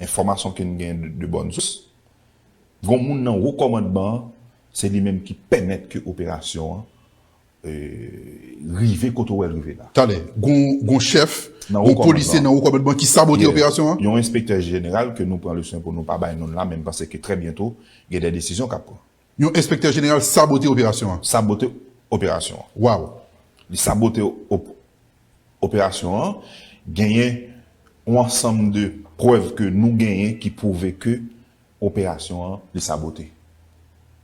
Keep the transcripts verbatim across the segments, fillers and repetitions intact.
enfòmasyon ke n gen de, de bòn sous, gon moun nan wo kòmandman an, se li menm ki pèmèt ke operasyon an, e, rive kote w wè l rive la. Talè, gon, gon chèf, gon polisye nan wo kòmandman ki sabote operasyon an? Yon enspektè jeneral ke nou pran le swen pou nou pa bay non l la, men m panse ke trè byento, gen de desizyon k ap pran. Yon enspektè jeneral sabote operasyon an? Sabote operasyon an. Waw. Li sabote op-, operasyon an, genyen yon ansanm de prèv ke nou genyen ki pwouve ke operasyon an, li sabote.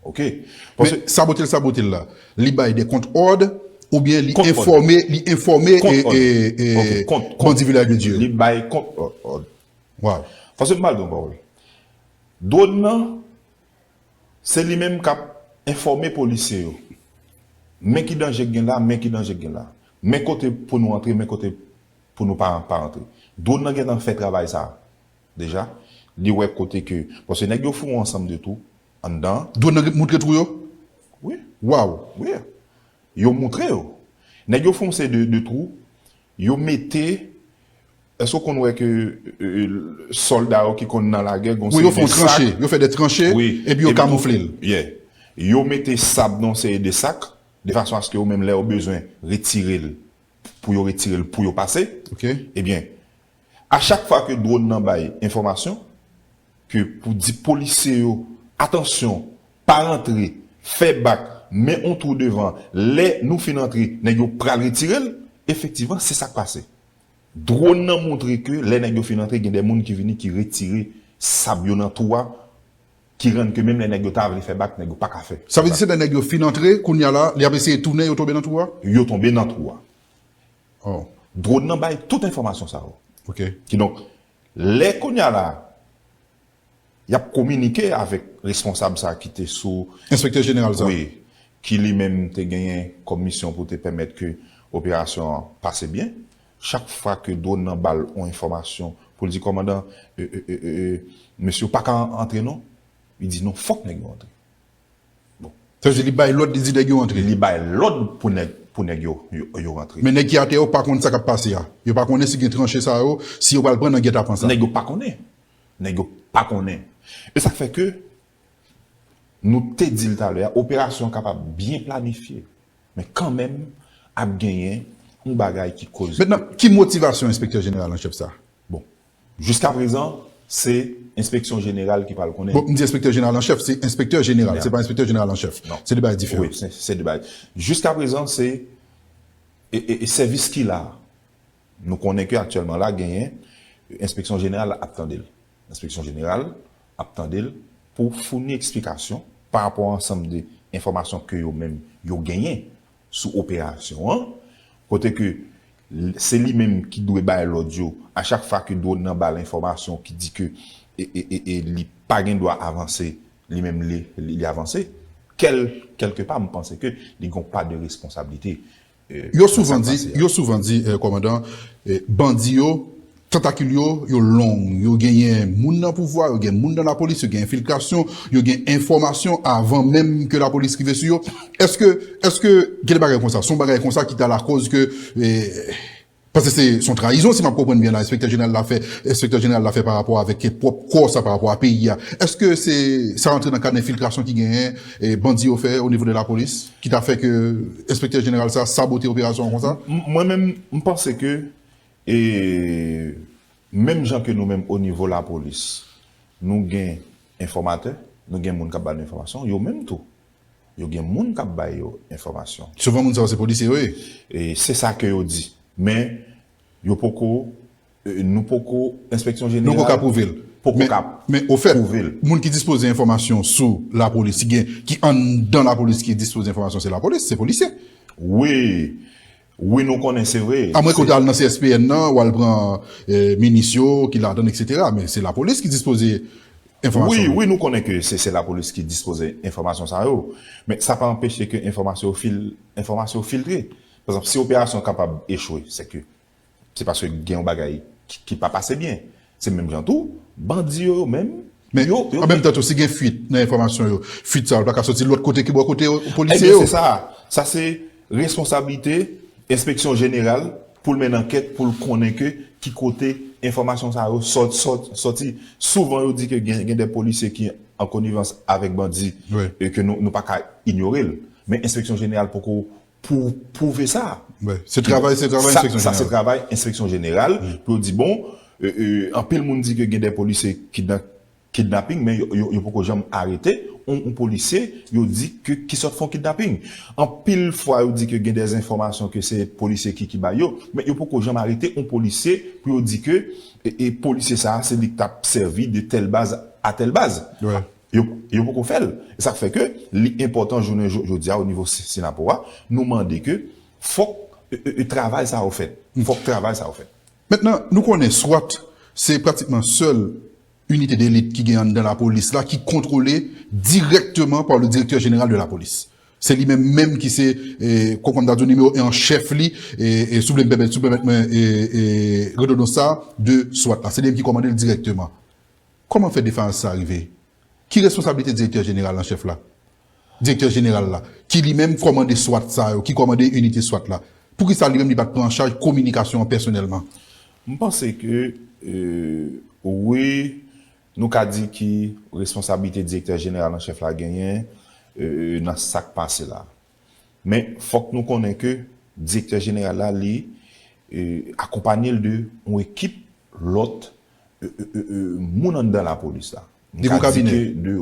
Oke? Men sabote l, sabote l la, li bay de kont òd, oubyen li enfòme, li enfòme e, e, e bandi Vilaj de Dye yo? Li bay kont òd. Waw. Paske m pral di yon pawòl. Dwòn nan, se li menm k ap enfòme polisye yo. Men ki danje k gen la, men ki danje k gen la. Men kote pou nou antre, men kote pou nou pa, pa antre. Dwòn nan gentan fè travay sa a deja. Li wè kote ke, paske nèg yo fè yon ansanm de twou anndan. Dwòn nan moutre twou yo? Wi. Waw. Wi. Yo moutre yo. Nèg yo fè yon seri de, de twou. Yo mete, èske w konn wè ke, e, e, sòlda yo ki konn nan lagè, gon seri de sak? Wi, yo fè yon tranche, yo fè de tranche, epi yo kamoufle l. Yeah. Yo mete sab nan yon seri de sak, de fason aske yo menm lè yo bezwen retire l, pou yo retire l, pou yo pase. Oke. Ebyen, a chak fwa ke dwòn nan bay enfòmasyon, ke pou di polisye yo, atansyon, pa rantre, fè bak, men on twou devan, lè nou fin antre, nèg yo pral retire l, efektivman, se sa k pase. Dwòn nan montre ke lè nèg yo fin antre, gen de moun ki vini, ki retire sab yo nan twou a, ki rann ke menm lè nèg yo ta vle fè bak, nèg yo pa ka fè. Sa vle di se lè nèg yo fin antre, kounye a la, li ap eseye tounen, yo tonbe nan twou a? Yo tonbe nan twou a. Oh. Dwòn nan bay tout enfòmasyon sa yo. Oke. Kidonk, lè kounye a la, y ap kominike avèk responsab sa ki te sou... Enspektè jeneral sa. Wi, ki li menm te genyen kòm misyon pou te pèmèt ke operasyon an pase byen. Chak fwa ke dwòn nan ba l yon enfòmasyon pou l di, kòmandan, e, e, e, e, e, mesye yo pa ka antre non, li di non, fòk nèg yo antre. Bon. Sa vle di li bay lòd, li di nèg yo antre. Li bay lòd pou nèg, pou nèg yo, yo, yo rantre. Men nèg ki atè yo pa konn sa k ap pase a. Yo pa konnen si gen tranche sa yo, si yo pral pran nan gètapan sa. Nèg yo pa konnen. Nèg yo pa konnen. E sa k fè ke nou te di l talè a, operasyon an kapab byen planifye, men kanmenm ap genyen yon bagay ki koze. Mentnan, ki motivasyon enspektè jeneral an chèf sa? Bon, jiskaprezan, se enspeksyon jeneral ki pral konnen. Bon, m di enspektè jeneral an chèf, se enspektè jeneral, se pa enspektè jeneral an chèf. Non. Se de bagay diferan. Wi, se, se de bagay. Jiskaprezan, se, e, e, e sèvis ki la. Nou konnen ke aktyèlman la, genyen, enspeksyon jeneral ap tande l. Enspeksyon jeneral ap tande l pou founi eksplikasyon pa rapò a ansanm de enfòmasyon ke yo menm yo genyen sou operasyon an, kote ke l-, se li menm ki dwe bay lòd yo a chak fwa ke dwòn nan ba l enfòmasyon ki di ke e, e, e, e li pa gen dwa avanse, li menm li, li, li avanse, kèl, kèlkepa, m panse ke li gen yon pa de responsablite. Yo souvan di, yo souvan di, eh, kòmandan, eh, bandi yo, tantakil yo, yo long, yo genyen moun nan pouvwa, yo gen moun nan lapolis, yo gen enfiltrasyon, yo gen enfòmasyon avan menm ke lapolis rive sou yo. Èske, èske gen de bagay konsa? Se yon bagay konsa ki ta lakòz ke, eh, paske se, se yon trayizon, si m ap konprann byen la, enspektè jeneral la fè, enspektè jeneral la fè pa rapò avèk pwòp kò sa, pa rapò a peyi a. Èske se, sa rantre nan kad enfiltrasyon ki genyen, eh, bandi yo fè o nivo de lapolis? Ki ta fè ke enspektè jeneral sa sabote operasyon an konsa? M-, mwen menm, m panse ke, e, menm jan ke nou menm o nivo lapolis, nou gen enfòmatè, nou gen moun k ap ba nou enfòmasyon, yo menm tou, yo gen moun k ap ba yo enfòmasyon. Souvan moun sa yo se polisye yo ye. E se sa ke yo di. Men, yo poko, e, nou poko, enspeksyon jeneral poko ka pwouve l. Poko ka pwouve l. Men, men, ofèt, moun ki dispoze enfòmasyon sou lapolis, ki gen, ki anndan lapolis ki dispoze enfòmasyon, se lapolis, se polisye. Wi. Wi, nou konnen, se vre. Amwen ke w ta al nan C S P N nan, w al pran, e, minis yo ki ladan, et cetera. Men se lapolis ki dispoze enfòmasyon yo. Wi, wi, nou konnen ke se, se lapolis ki dispoze enfòmasyon sa yo. Men sa pa anpeche ke enfòmasyon yo fil-, enfòmasyon yo filtre. Pa egzanp, si operasyon kapab echwe, se ke se paske gen yon bagay ki, ki pa pase byen. Se menm jan tou, bandi yo, yo menm, men yo, yo an menm tan tou, si gen fuit nan enfòmasyon yo, fuit sa yo pa ka soti lòt kote ki bò kote yo, polisye yo. Ebyen, se sa. Sa se responsablite enspeksyon jeneral pou l mennen ankèt, pou l konnen ke ki kote enfòmasyon sa yo sòt, sòt, sòti. Souvan, yo di ke gen, gen de polisye ki an konivans avèk bandi, e ke nou, nou pa ka inyore l. Men Enspeksyon Jeneral poko pou, pwouve sa. Se travay, se travay Enspeksyon Jeneral. Sa se travay Enspeksyon Jeneral pou yo di, bon, anpil moun di ke gen de polisye ki nan kidnaping, men yo, yo, yo poko janm arete yon, yon polisye, yo di ke ki sòt fè yon kidnaping. Anpil fwa, yo di ke gen de enfòmasyon ke se polisye ki, ki bay yo, men yo poko janm arete yon polisye pou yo di ke e, e polisye sa a, se li k t ap sèvi de tèl baz a tèl baz. Yo, yo poko fè l. E sa k fè ke li enpòtan jounen jo-, jodi a, o nivo Si-, Synapoha, nou mande ke fòk e, e, e, travay sa yo fèt. Fòk travay sa yo fèt. Mentnan, nou konnen SWAT, se pratikman sèl inite delit ki gen anndan lapolis la, ki kontwole dirèkteman pa le directeur général de la police. Se li menm menm ki se, e, kòm m ta di w, nimewo en an chèf li, e, e, si w vle m pèmèt, si w pèmèt mwen, e, e, redondan sa, de SWAT la. Se li menm ki kòmande l dirèkteman. Kòman fè defayans sa rive? Ki responsablite direktè jeneral an chèf la? Direktè jeneral la, ki li menm kòmande SWAT sa yo, ki kòmande inite SWAT la, poukisa li menm li pa t pran an chaj kominikasyon an pèsonèlman? M panse ke, e, wi, nou ka di ki responsablite direktè jeneral an chèf la genyen, e, nan sa k pase la. Men fòk nou konnen ke direktè jeneral la, li, e, akonpanye l de yon ekip lòt, e, e, e, e, moun anndan lapolis la. M ka di ke de,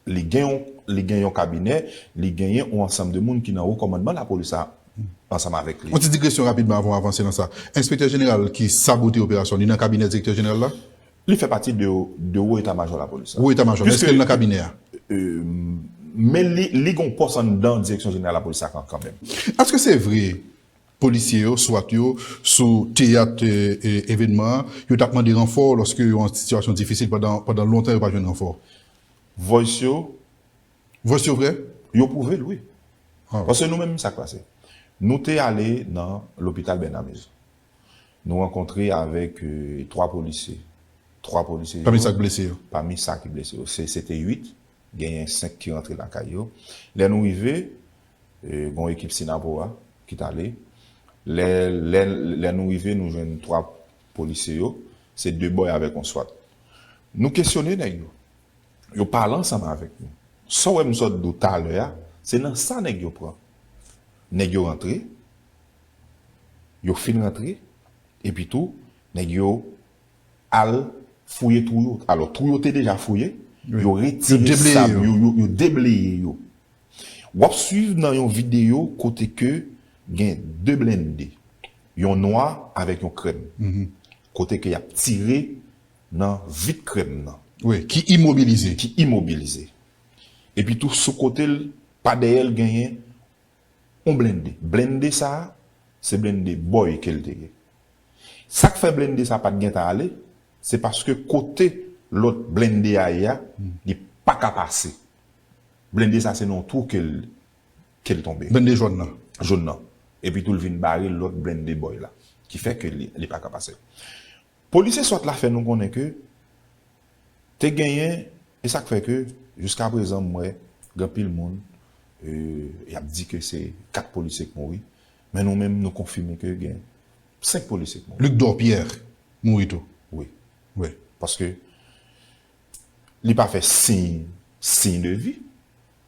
li gen yon, li gen yon kabinè, li genyen yon ansanm de moun ki nan wo kòmandman lapolis la ansanm avèk li. Yon ti digresyon rapidman avan w avanse nan sa. Enspektè jeneral ki sabote operasyon, li nan kabinè direktè jeneral la? Li fè pati de, de wo eta majò lapolis la. Wo eta majò, men èske l nan kabinè a? E, men li, li gen yon pòs anndan direksyon jeneral lapolis la kan, kanmenm. Èske se vre polisye yo, SWAT yo, sou teyat, e, e, evènman an, yo t ap mande ranfò lòske yo an sitiyasyon difisil pandan, pandan lontan yo pa jwenn ranfò? Voice yo. Voice yo vre? Yo pwouve l, wi. Paske nou menm, sa k pase? Nou te ale nan lopital Bènamez. Nou rankontre avèk, e, twa polisye. Twa polisye. Pami sa k blese yo? Pami sa ki blese yo. Se, se te uit. Genyen senk ki rantre lakay yo. Lè nou rive, e, gen yon ekip Synapoha ki t ale. Lè, lè, lè nou rive, nou jwenn twa polisye yo. Se de bòy avèk yon SWAT. Nou kesyone nèg yo. Yo pale ansanm avèk nou. Sa w wè m sot di w talè a, se nan sa nèg yo pran. Nèg yo rantre, yo fin rantre, epi tou, nèg yo al fouye twou yo. Alò, twou yo te deja fouye, yo retire sab yo, yo, yo debleye yo. W ap swiv nan yon videyo kote ke gen de blende, yon nwa avèk yon krèm, kote ke y ap tire nan vit krèm nan. Wi, ki imobilize. Ki imobilize. Epi tou, sou kote l, pa dèyè l, genyen yon blende. Blende sa a, se blende bòy ke l te ye. Sa k fè blende sa a pa t gentan ale, se paske kote lòt blende a ye a, li pa ka pase. Blende sa a, se nan yon twou ke l, ke l tonbe. Blende jòn nan. Jòn nan. Epi tou, l vin bare lòt blende bòy la. Ki fè ke li, li pa ka pase. Polisye SWAT la fè nou konnen ke te genyen, e sa k fè ke, jiskaprezan, m wè gen anpil moun, e, y ap di ke se kat polisye k mouri, men nou menm, nou konfime ke gen senk polisye k mouri. Luc Dorpierre mouri tou. Wi. Wi. Paske li pa fè siy, siy de vi.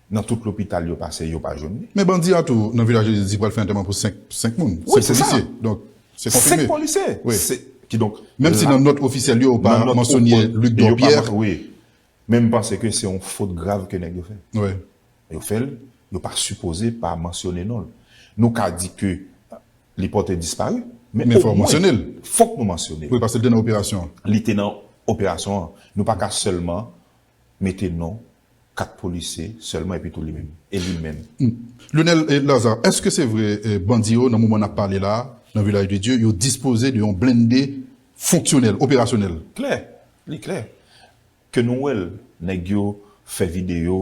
Nan tout lopital yo pase, yo pa jwenn li. Men bandi a tou, nan Vilaj de Dye, di pral fè antèman pou senk, senk moun. Wi, se sa. Senk polisye. Donk, se konfime. Senk polisye. Wi. Se, kidonk, menm si nan nòt ofisyèl yo, yo pa mansyone Luc Dorpierre. Wi. Men m panse ke se yon fot grav ke nèg yo fè. Wi. Yo fè l, yo pa sipoze pa mansyone non l. Nou ka di ke li pòte dispari, men omwen, fòk nou mansyone l. Wi, paske l te nan operasyon an. Li te nan operasyon an. Nou pa ka sèlman mete non kat polisye sèlman epi tou li menm. E li menm. Lionel, e, Lazarre, èske se vre, e, bandi yo, nan moman n ap pale la a, nan Vilaj de Dye, yo dispoze de yon blende fonksyonèl, operasyonèl? Klè, li klè. Ke nou wè l, nèg yo fè videyo,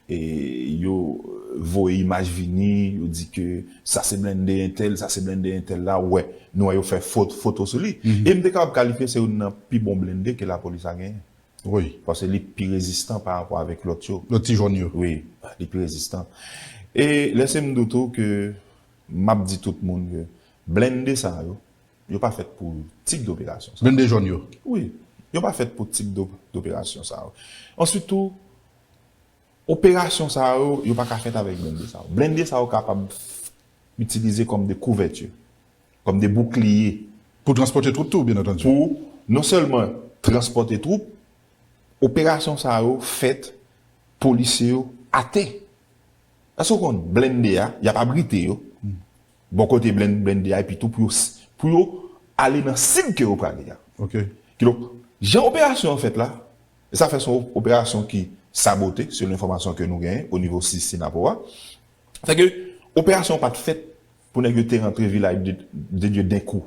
e yo voye imaj vini, yo di ke sa se blende entèl, sa se blende entèl la, wè, nou wè yo fè fot-, foto sou li. E m te kapab kalifye se youn nan pi bon blende ke lapolis la genyen. Wi. Paske li pi rezistan pa rapò avèk lòt yo. Lòt ti jòn yo. Wi, li pi rezistan. E lèse m di w tou ke m ap di tout moun ke blende sa yo, Yo pa fèt pou tip doperasyon sa. Blende jòn yo. Wi. Yo pa fèt pou tip do- doperasyon sa yo. Answit tou, operasyon sa yo, yo pa ka fèt avèk blende sa yo. Blende sa yo kapab itilize kòm de kouvèti, kòm de boukliye. Pou transpòte twoup tou, byen antandi. Pou non sèlman transpòte twoup, operasyon sa yo fèt, polisye yo atè. Èske w konn blende a, y ap abrite yo bò kote blen- blende a, epi tou pou yo, s- pou yo ale nan sib ke yo prale a. Ok. Kidonk, jan operasyon an fèt la, e sa fè se yon operasyon ki sabote, selon enfòmasyon ke nou genyen o nivo sis Sinapo a. Fè ke operasyon an pa t fèt pou nèg yo te rantre Vilaj de, de Dye denkou.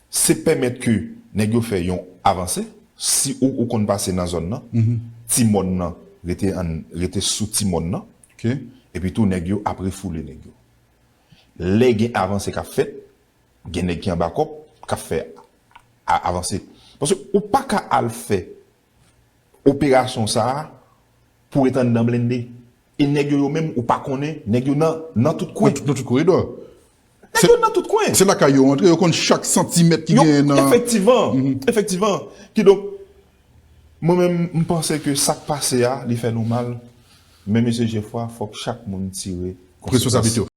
Se pèmèt ke nèg yo fè yon avanse, si ou, ou konn pase nan zòn nan, ti mòn nan rete, an, rete sou ti mòn nan, Ok. epi tou nèg yo ap refoule nèg yo. Lè gen avanse k ap fèt, gen nèg ki anba kòb k ap fè a- avanse. Paske ou pa ka al fè operasyon sa a pou ret anndan blende. E nèg yo, yo menm, ou pa konnen, nèg yo nan, nan tout kwen. Nan tout koridò. Nèg yo nan tout kwen. Se lakay yo antre, yo konn chak santimèt ki genyen nan. Efektivman, efektivman. Kidonk, mwen menm, m panse ke sa k pase a, li fè nou mal. Men mesye Jefwa, fòk chak moun tire Responsablite yo.